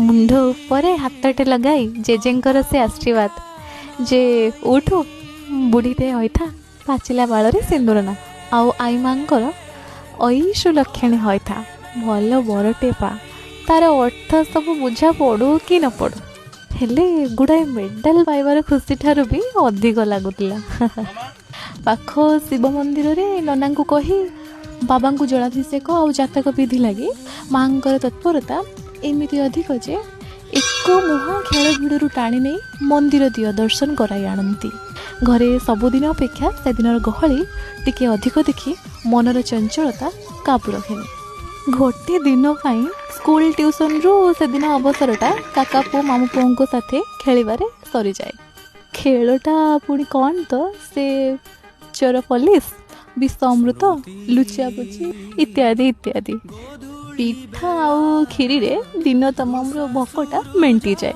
ମୁଣ୍ଡ ଉପରେ ହାତଟେ ଲଗାଇ ଜେଜେଙ୍କର ସେ ଆଶୀର୍ବାଦ ଯେ ଉଠୁ ବୁଢ଼ୀଟେ ହୋଇଥା, ପାଚିଲା ବାଳରେ ସିନ୍ଦୁର ନା, ଆଉ ଆଈ ମାଙ୍କର ଐ ସୁଲକ୍ଷଣୀ ହୋଇଥା, ଭଲ ବରଟେ ପା। ତାର ଅର୍ଥ ସବୁ ବୁଝା ପଡ଼ୁ କି ନ ପଡ଼ୁ, ହେଲେ ଗୁଡ଼ାଏ ମେଡ଼ାଲ ପାଇବାର ଖୁସି ଠାରୁ ବି ଅଧିକ ଲାଗୁଥିଲା। ପାଖ ଶିବ ମନ୍ଦିରରେ ନନାଙ୍କୁ କହି ବାବାଙ୍କୁ ଜଳାଭିଷେକ ଆଉ ଜାତକ ବିଧି ଲାଗି ମାଆଙ୍କର ତତ୍ପରତା ଏମିତି ଅଧିକ ଯେ ଏକ ମୁହାଁ ଖେଳ ଭିଡ଼ରୁ ଟାଣି ନେଇ ମନ୍ଦିର ଦିଅ ଦର୍ଶନ କରାଇ ଆଣନ୍ତି। ଘରେ ସବୁଦିନ ଅପେକ୍ଷା ସେଦିନର ଗହଳି ଟିକେ ଅଧିକ ଦେଖି ମନର ଚଞ୍ଚଳତା କାବୁ ରଖେନି। ଗୋଟେ ଦିନ ପାଇଁ ସ୍କୁଲ ଟ୍ୟୁସନରୁ ସେଦିନ ଅବସରଟା କାକା ପୁଅ ମାମୁଁ ପୁଅଙ୍କ ସାଥେ ଖେଳିବାରେ ସରିଯାଏ। ଖେଳଟା ପୁଣି କ'ଣ ତ ସେ ଚୋର ପୋଲିସ, ବିଷ ଅମୃତ, ଲୁଚାପୁଚି ଇତ୍ୟାଦି ଇତ୍ୟାଦି। ପିଠା ଆଉ କ୍ଷୀରିରେ ଦିନ ତମାମର ଭୋକଟା ମେଣ୍ଟିଯାଏ।